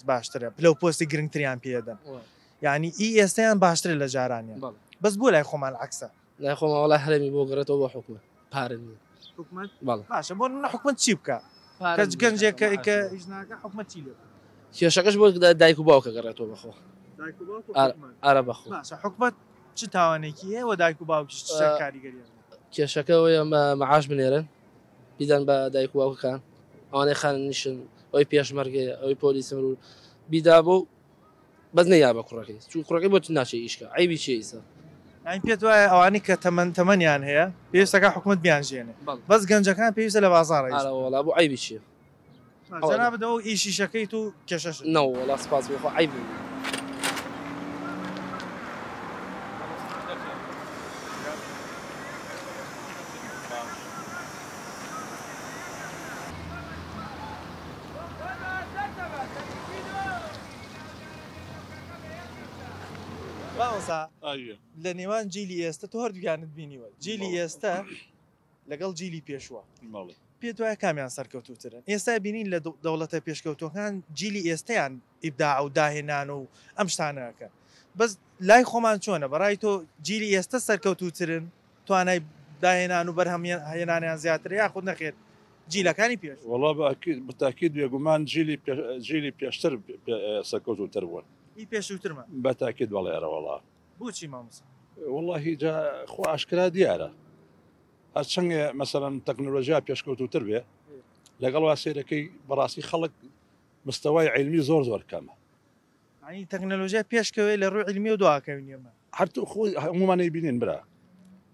باشترە پلە و پۆستی گرنگتریان پێدەن. یانی ئی ئێستەیان باشترە لە جارانیان بەس بۆ لای خۆمان عەکسە. لای خۆمان وەڵا هەرەمی بۆ گەڕێتەوە بۆ حکومەت پارە نیە. حکومەت؟ بەڵێ. باشە بۆ نمونە حکومەت چی بکا؟ پارە کە بدات گەنجێک کە معاش کە بدات. ئیش ناکا حکومەت چی لێ بکا؟ کێشەکەش بۆ دایک و باوکە گەڕێتەوە بەخۆ. دایک و باوک و ئارە حکومەت. ئارە بەخۆ. باشە حکومەت چ تاوانێکی هەیە وە دایک و باوکیش چ کاریگەریان هەیە؟ کێشەکە ئەوەیە مەعاش بنێرن بیدەن بە دایک و باوکەکان ئەوانەی خانەنشین ئەوەی پێشمەرگەیە ئەوەی پۆلیسن و بیدا بۆ بەس نەیا بە کوڕەکەی چون کوڕەکەی بۆ ناچێ ئیشکە عەیبی چیە ئیسا. یانی پێت وایە ئەوانەی کە تەمەن تەمەنیان هەیە پێویستەکە حکومەت بیانژێنێ بەس گەنجەکان پێویستە لە بازاڕ ئیش ئارە وەڵا بۆ عەیبی چیە. جەنابت ئەوە ئیشیشەکەیت و کێشەشت نیە. نەوەڵا سپاس بۆ خوا عەیب نیە. مامۆستا لە نێوان جیلی ئێستە تۆ هەردووکیانت بینیوە جیلی ئێستە لەگەڵ جیلی پێشووە پێت وایە کامیان سەرکەوتووترن؟ ئێستا بینین لە دەوڵەتە پێشکەوتووەکان جیلی ئێستەیان ئیبداع و داهێنان و ئەم شتانە ئەکەن بەس لای خۆمان چۆنە بەڕای تۆ جیلی ئێستە سەرکەوتووترن توانای داهێنان و بەرهەم هێنانیان زیاترە یاخود نەخێر جیلەکانی پێش؟ وەڵا بە تاکید بێگومان جیلی جیلی پێشتر سەرکەوتووتر بوون. ئی پێشووترمان؟ بە تاکید بەڵێ ئەرەوەڵا. بۆچی مامۆستا؟ وەڵاهی جا خۆ ئاشکرا دیارە هەرچەنگێ مەسەلەن تەکنۆلۆژیا پێشکەوتووتر بێ لەگەڵ وا سەیرەکەی بەڕاستی خەڵک مستەوای عیلمی زۆر زۆر کەمە. یانی تەکنەلۆژیا پێشکەوێ لە ڕووی عیلمیەوە دواکەوین ئێمە. هەر تۆ خۆی هەموومان ئەیبینین برا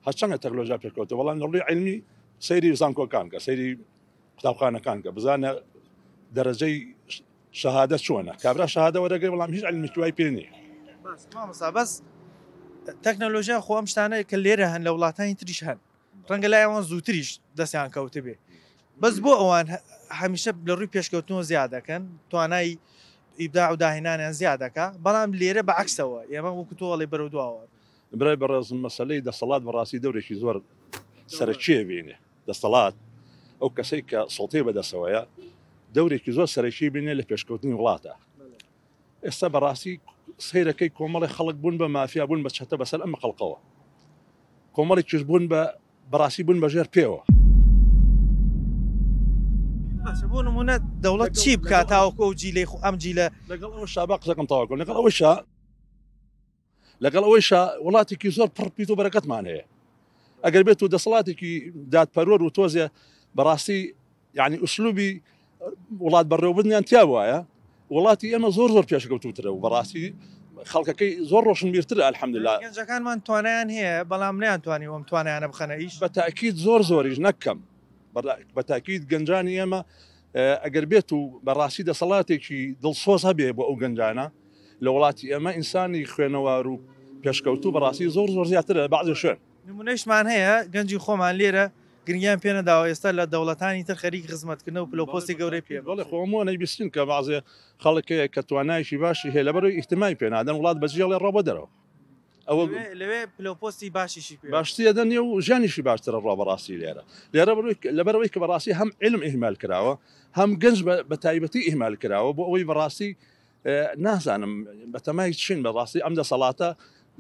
هەرچەندە تەکنۆلۆژیا پێشکەوتووە بەڵام لە ڕووی عیلمی سەیری زانکۆکان کە سەیری قوتابخانەکان کە بزانە دەرەجەی شەهادە چۆنە کابرا شەهادە وەرەگرێ بەڵام هیچ عیلمێکی وای پێ نییە. باس مامۆستا بەس تەکنەلۆژیا خۆ ئەم شتانە کە لێرە هەن لە وڵاتانی تریش هەن ڕەنگە لای ئەوان زووتریش دەستیان کەوتبێ بەس بۆ ئەوان هەمیشە لە ڕووی پێشکەوتنەوە زیاد دەکەن توانای ئیبداع و داهێنانیان زیاد دەکا بەڵام لێرە بە عەکسەوە ئێمە وەکو تۆ ئەڵێی بەرەو دواوە. برای بەڕێزم مەسەلەی دەسەڵات بەڕاستی دەورێکی زۆر سەرەکیە بینێ دەستەڵات ئەو کەسەی کە سوڵتەی بەدەستەوەیە دەورێکی زۆر سەرەکی بینێ لە پێشکەوتنی وڵاتە ئێستا بەڕاستی سەیرەکەی کۆمەڵی خەڵک بوون بە مافیا بوون بە چەتە بەسەر ئەم خەڵکەوە کۆمەڵی کیش بوون بە بەڕاستی بوون بە ژێر پێوە. باشە بۆ نمونە دەوڵەت چی بکات تاوەکو ئەو جیلەی خۆ ئەم جیلە لەگەڵ ئەوە شابا قسەکەم تەواو لەگەڵ ئەوەشا لەگەڵ ئەوەیشا وڵاتێکی زۆر پڕ پیت و بەرەکەتمان هەیە ئەگەر بێت و دەسەڵاتێکی دادپەروەر و تۆزێ بەڕاستی یعنی ئوسلوبی وڵات بەڕێوەبردنیان تیا وایە وڵاتی ئێمە زۆر زۆر پێشکەوتوترە و بەڕاستی خەڵکەکەی زۆر ڕۆشنبیرترە الحمدلله گەنجەکانمان توانایان هەیە بەڵام نەیانتوانی ئەم توانایانە بخەنە ئیش بە تاکید زۆر زۆریش نەک کەم بە تاکید گەنجانی ئێمە ئەگەر بێت و بەڕاستی دەسەڵاتێکی دڵسۆز هەبێ بۆ ئەو گەنجانە لە وڵاتی ئێمە ئینسانی خوێنەوار و پێشکەوتوو بەڕاستی زۆر زۆر زیاترە لە بەعزێ شوێن. نمونەیشمان هەیە گەنجی خۆمان لێرە گرنگیان پێ نەداوە ئێستا لە دەوڵەتانی تر خەریک خزمەتکردنە و پلەو پۆستی گەورەی پێ بەڵێ خۆ هەمووان ئەیبیستین کە بەعزێ خەڵک هەیە کە توانایەکی باشی هەیە لەبەرئەوەی ئیهتمامی پێ نادەن وڵات بەجێڵێ ڕا بۆ دەرەوە. ئەوە لەوێ پلەو پۆستی باشیشی پێ باشتر دەنێ و ژیانیشی باشترە ڕوا بەڕاستی لێرە لێرە لەبەرەوەی کە بەڕاستی هەم علم ئیهمال کراوە هەم گەنج بە تایبەتی ئیهمال کراوە بۆ ئەوەی بەڕاستی نازانم بەتەمای چین بەڕاستی ئەم دەسەڵاتە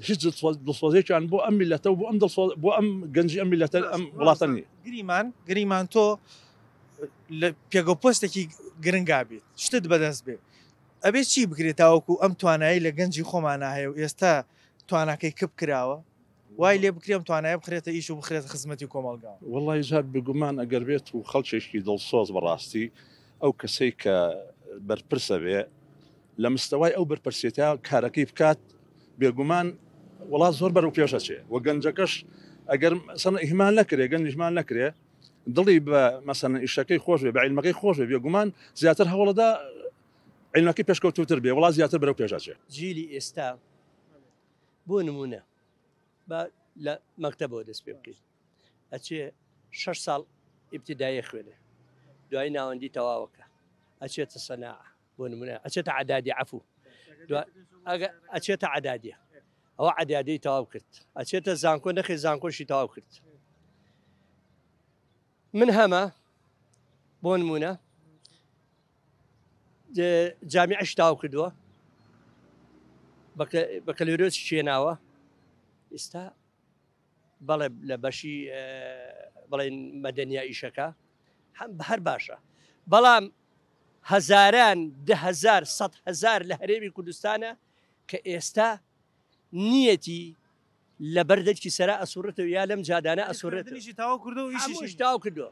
هیچ دڵسۆزێکیان بۆ ئەم میلەتە و بۆ ئەم دڵسۆز بۆ ئەم گەنجی ئەم میلەتە ئەم وڵاتە نییە. گریمان گریمان تۆ لە پێگە و پۆستێکی گرنگا بیت شتت بەدەست بێ ئەبێ چی بکرێت تاوەکو ئەم توانایی لە گەنجی خۆمانا هەیە و ئێستا تواناکەی کپ کراوە وای لێ بکرێ ئەم توانایە بخرێتە ئیش و بخرێتە خزمەتی کۆمەڵگاوە؟ وەڵی جا بێگومان ئەگەر بێت و خەڵکێکی دڵسۆز بەڕاستی ئەو کەسەی کە بەرپرسە بێ لە مستەوای ئەو بەرپرسێتە کارەکەی بکات بێگومان وڵات زۆر بەرەو پێش ئەچێ و گەنجەکەش ئەگەر مەسەلەن ئیهمال نەکرێ گەنج ئیهمال نەکرێ دڵی بە مەسەلەن ئیشەکەی خۆش بێ بە عیلمەکەی خۆش بێ بێگومان زیاتر هەوڵەدا عیلمەکەی پێشکەوتووتر بێ وڵات زیاتر بەرەو پێش ئەچێ. جیلی ئێستا بۆ نموونە با لە مەکتەبەوە دەست پێ بکەین ئەچێ شەش ساڵ ئیبتیدایی خوێنێ دوای ناوەندی تەواوەکە ئەچێتە سەناعە بۆ نمونە ئەچێتە عدادی عفو ئەچێتە عدادیە ئەوە عدادی تەواو کرد ئەچێتە زانکۆ نەخێ زانکۆشی تەواو کرد من هەمە بۆ نمونە جامیعش تاو کردووە بەکەلۆریۆسی شێناوە ئێستا بەڵێ لە بەشی بڵێن مەدەنیا ئیشەکە هەم هەر باشە بەڵام هەزاران دههزار 100 هزار لە هەرێمی کوردستانە کە ئێستا نیەتی لەبەر دەرکی سەرا ئەسوڕێتەوە یا لەم جادانە ئەسوڕێتەوە. خوێندنیشی تەواو کردووە و ئیشیشی هەمووش تەواو کردووە.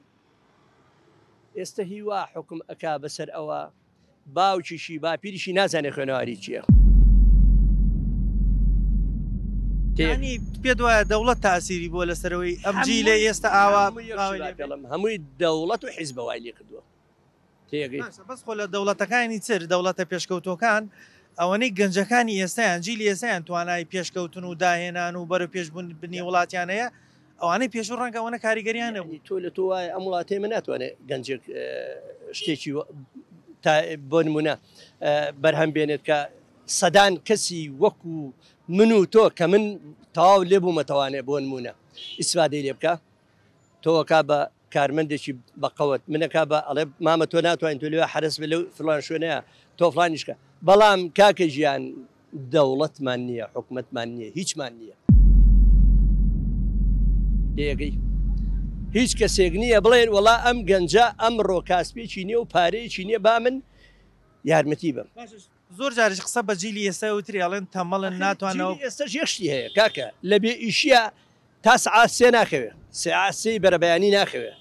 ئێستە هی وا حوکم ئەکا بەسەر ئەوە باوکیشی باپیریشی نازانێ خوێنەواری چییە. یانی پێت وایە دەوڵەت تاسیری بووە لەسەرەوەی ئەم جیلەی ئێستا ئاوا هەمووی دەوڵەت و حیزبە وای لێ کردووە. تێگەی. باشە بەس خۆ لە دەوڵەتەکانی تر دەوڵەتە پێشکەوتووەکان ئەوەنەی گەنجەکانی ئێستایان جیلی ئێستایان توانای پێشکەوتن و داهێنان و بەرەو پێشبردنی وڵاتیان هەیە ئەوانەی پێشوو ڕەنگە ئەوەنە کاریگەریان نەبوو. یانی تۆ لە تۆ وایە ئەم وڵاتەی من ناتوانێت گەنجێک شتێکی تا بۆ نمونە بەرهەم بێنێت کە سەدان کەسی وەکو من و تۆ کە من تەواو لێ بوومەتەوانێ بۆ نمونە ئیسفادەی لێ بکە تۆ ئەکا بە کارمەندێکی بە قەوەت من ئەکا بە ئەڵێ مامە تۆ ناتوانین تۆ لەوێ حەرەس بێ لەو فڵان شوێنەیە تۆ فڵانیش کە بەڵام کاکە گیان دەوڵەتمان نییە حکومەتمان نییە هیچمان نییە تێگەی هیچ کەسێک نییە بڵێن وەڵا ئەم گەنجە ئەمڕۆ کاسپێکی نییە و پارەیەکی نییە با من یارمەتی بم زۆر جاریش قسە بە جیلی ئێستا وترێ ئەڵێن تەمەڵن ناتوانەوە جیلی ئێستاش یەک شتی هەیە کاکە لە بێ ئیشیە تا سەعات سێ ناخەوێ سەعات سێی بەرەبەیانی ناخەوێ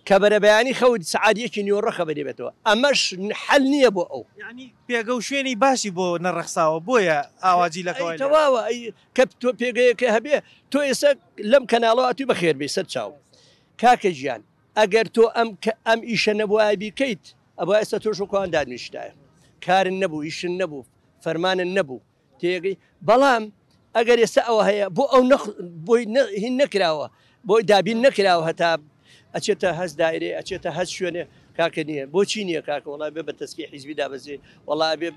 کە بەرەبەیانی خەوت سەعات یەکی نیوەڕۆ خەبەری بێتەوە ئەمەش حەل نییە بۆ ئەو. یەعنی پێگە و شوێنی باشی بۆ نەڕەخساوە بۆیە ئاوا جیلەکە ئەی وای لێ تەواوە ئەی کە تۆ پێگەیەکە هەبێ تۆ ئێستا لەم کەناڵەوە ئەتوی بەخێر بێی سەر چاو کاکە گیان ئەگەر تۆ ئەم ئەم ئیشە نەبوایە بیکەیت ئەبوا ئێستا تۆش وەکو ئەوان دادنیشتایە کارن نەبوو ئیشن نەبوو فەرمانن نەبوو تێگەی بەڵام ئەگەر ئێستا ئەوە هەیە بۆ ئەو نەخ بۆی هین نەکراوە بۆی دابین نەکراوە هەتا ئەچێتە هەست دایرێ ئەچێتە هەست شوێنێ کاکە نییە بۆچی نییە کاکە وڵای بێ بە تەسکی حیزبی دابەزێ وڵا بێ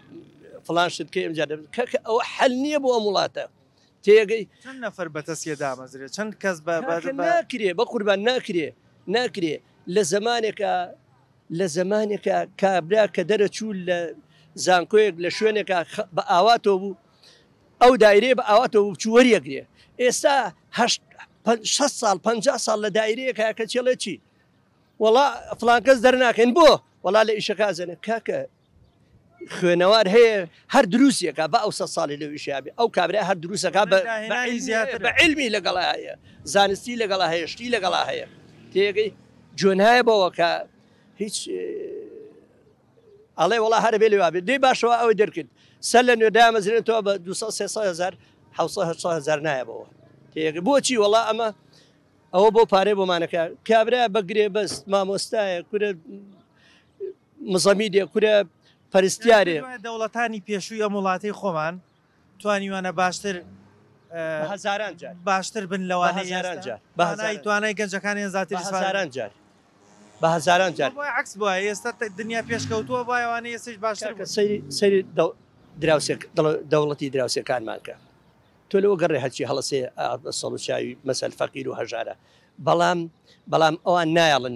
فلان شت کە ئەمجا کاکە ئەوە حەل نییە بۆ ئەم وڵاتە تێگەی چەند نەفەر بە تەسکیە دامەزرێ چەند کەس بە ناکرێ بە قوربان ناکرێ ناکرێ لە زمانێکە لە زەمانێکا کابرا کە دەرەچوو لە زانکۆیەک لە شوێنێکا بە ئاواتەوە بوو ئەو دایرەیە بە ئاواتەوە بوو بچوو وەریەگرێ ئێستا هەشت شەست ساڵ 50 ساڵ لە دایرەیەکە کە چێڵێ چی وەڵا فڵان کەس دەرناکەین بۆ وەڵا لە ئیشەکە ئەزەنێ کاکە خوێنەوار هەیە هەر دروستیەکە بە ئەو سە ساڵی لەو ئیشیا بێ ئەو کابرا هەر دروستەکە بە زیاتر بە علمی لەگەڵا هەیە زانستی لەگەڵا هەیە شتی لەگەڵا هەیە تێگەی جۆنایە بەوە کە هیچ ئەڵێ وڵا هەر بێ لێوا بێت دەی باشەوە ئەوەی دەرکرد سەر لە نوێ دامەزرێتەوە بە 200 300 هزار 700 800 هزار نایەبەوە تێگەی بۆچی وڵا ئەمە ئەوە بۆ پارەی بۆمانەکە کابرا بە گرێبەست مامۆستایە کورە مزەمیدێ کورە پەرستیارێ. دەوڵەتانی پێشووی ئەم وڵاتەی خۆمان توانیوانە باشتر هەزاران جار باشتر بن لەوانەی هەزاران جار بە توانای گەنجەکانیان زیاتر بە هەزاران جار بە هەزاران جار بۆ عەکس بوایە ئێستا دنیا پێشکەوتووە بۆ ئەوانەی ئێستاش باشتر بوو. سەیری سەیری دراوسێ دەوڵەتی دراوسێکانمان کە تۆ لەوە گەڕێ هەرچی هەڵەسێ سەڵ و چاوی مەسەل فەقیر و هەژارە بەڵام بەڵام ئەوان نایەڵن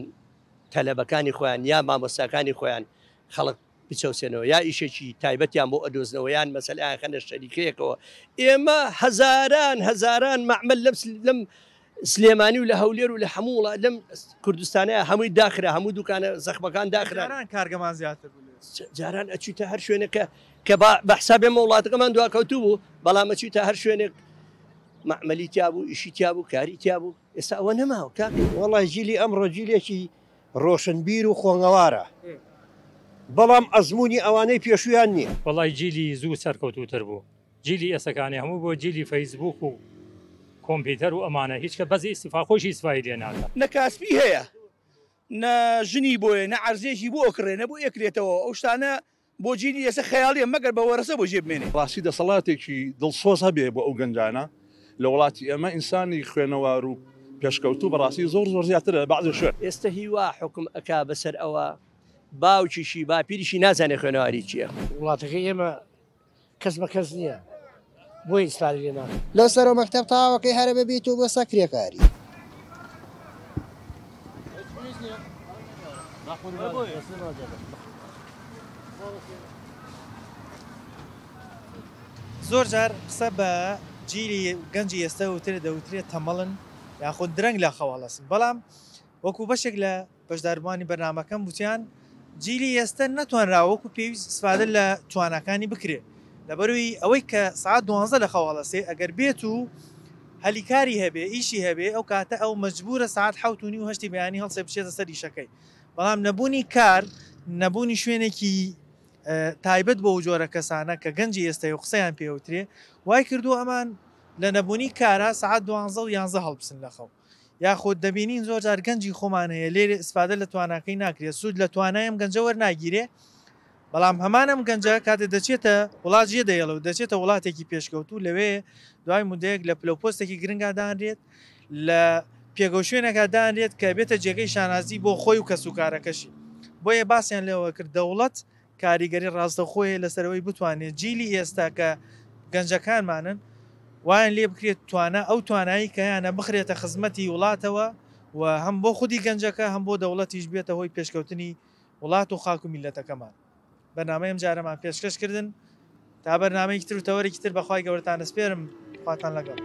تەلەبەکانی خۆیان یا مامۆستاکانی خۆیان خەڵک بچەوسێنەوە یا ئیشێکی تایبەتیان بۆ ئەدۆزنەوە یان مەسەلەیان خەنە شەریکەیەکەوە ئێمە هەزاران هەزاران مەعمل لەم لەم سلێمانی و لە هەولێر و لە هەموو وڵات لەم کوردستانەیە هەمووی داخرا هەموو دوکانە زەخمەکان داخرا جاران کارگەمان زیاتر بوو جاران ئەچیتە هەر شوێنێک کە بە حساب ئێمە وڵاتەکەمان دواکەوتوو بوو بەڵام ئەچیتە هەر شوێنێک مەعمەلی تیا بوو ئیشی تیا بوو کاری تیا بوو ئێستا ئەوە نەماوە کاکە. وەڵای جیلی ئەمڕۆ جیلێکی ڕۆشنبیر و خۆنگەوارە بەڵام ئەزموونی ئەوانەی پێشوویان نییە. وەڵای جیلی زوو سەرکەوتووتر بوو جیلی ئێسەکانی هەموو بۆ جیلی فەیسبووک و کۆمپیوتەر و ئەمانە هیچ کە بەس ئیستیفا خۆیشی ئیستفای لێ ناکا. نە کاسپی هەیە نە ژنی بۆیە نە عەرزێکی بۆ ئەکڕێ نە بۆ ئەکرێتەوە ئەو شتانە بۆ جیلی ئێستا خەیاڵیە مەگەر بە وەرەسە بۆ جێ بمێنێ. ڕاستی دەسەڵاتێکی دڵسۆز هەبێ بۆ ئەو گەنجانە لە وڵاتی ئێمە ئینسانی خوێنەوار و پێشکەوتوو بەڕاستی زۆر زۆر زیاترە لە بەعزێ شوێن. ئێستە هی وا حوکم ئەکا بەسەر ئەوە باوکیشی باپیریشی نازانێ خوێنەواری چیە. وڵاتەکەی ئێمە کەس بە کەس نییە بۆیە ئیسفادەی لێ ناکەن. لەو سەرەوە مەکتەب تەواوەکەی هەرە ببیت و بۆ سە کرێکاری. زۆر جار قسە بە جیلی گەنجی ئێستا وترێت دەوترێت تەمەڵن. یاخود درەنگ لە خەو هەڵەسن بەڵام وەکو بەشێک لە بەشداربووانی بەرنامەکەم وتیان جیلی ئێستە نەتوانراوە وەکو پێویست ئیسفادە لە تواناکانی بکرێ لەبەروی ئەوەی کە سەعات دوانزە لە خەو هەڵەسێ ئەگەر بێت و هەلی کاری هەبێ ئیشی هەبێ ئەو کاتە ئەو مەجبورە سەعات حەوت و نیو هەشتی بەیانی هەڵسێ بچێتە سەر ئیشەکەی بەڵام نەبوونی کار نەبوونی شوێنێکی تایبەت بۆ جۆرە کەسانە کە گەنجی ئێستای و قسەیان پێوترێ وای کردو ئەمان لە نەبوونی کارا سەعات دوانزە و یانزە هەڵبسن لە خەو یاخود دەبینین زۆر جار گەنجی خۆمان هەیە لێرە ئیسفادە لە تواناکەی ناکرێت سوود لە توانای ئەم گەنجە وەرناگیرێ بەڵام هەمان ئەم گەنجە کاتێ دەچێتە وڵات جێ دەهێڵێ و دەچێتە وڵاتێکی پێشکەوتوو لەوێ دوای مدەیەک لە پلە و پۆستێکی گرنگا دانرێت لە پێگە و شوێنێکا دانرێت کە بێتە جێگەی شانازی بۆ خۆی و کەسوکارەکەشی بۆیە باسیان لەوە کرد دەوڵەت کاریگەری ڕاستەوخۆی هەیە لەسەر ئەوەی بتوانێت جیلی ئێستا کە گەنجەکانمانن وایان لێ بکرێت توانا ئەو توانایی کە هەیانە بخرێتە خزمەتی وڵاتەوە و هەم بۆ خودی گەنجەکە هەم بۆ دەوڵەتیش بێتە هۆی پێشکەوتنی وڵات و خاک و میللەتەکەمان. بەرنامەی ئەمجارەمان پێشکەش کردن تا بەرنامەیەکی تر و تەوەرێکی تر بەخوای گەورەتان ئەسپێرم خواتان لەگەڵ.